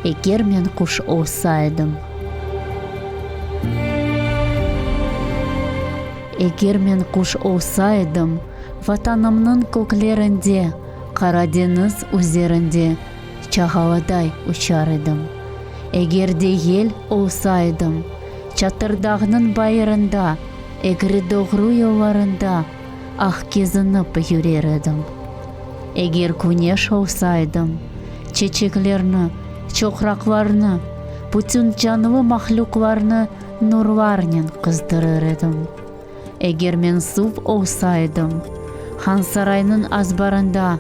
Eger men quş olsa edim. Eger men quş olsa edim, Vatanımnıñ köklerinde, Qara deñiz üzerinde Çağaladay uçar edim. Eger de yel olsa edim, Çatırdağnıñ bayırında, Egri-doğru yollarında Ah kezinip yürer edim. Eger küneş olsa edim, Çeçeklerni, çoqraqlarnı, Bütün canlı mahlüqlarnı Nurlarnen qızdırır edim. Eger men suv olsa edim, Hansaraynıñ azbarında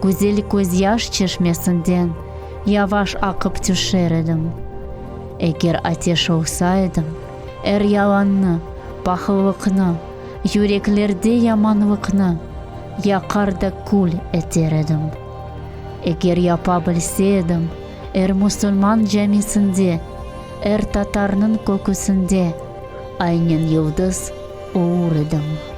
Güzel közyaş çeşmesinden Yavaş aqıp tüşer edim. Eger ateş olsa edim, Er yalannı, pahıllıqnı, Yüreklerde yamanlıqnı Yaqar da kül eter edim. Eger yapa bilse edim, Er musulman camisinde, Er tatarnıñ köküsinde Aynen yıldız olur edim.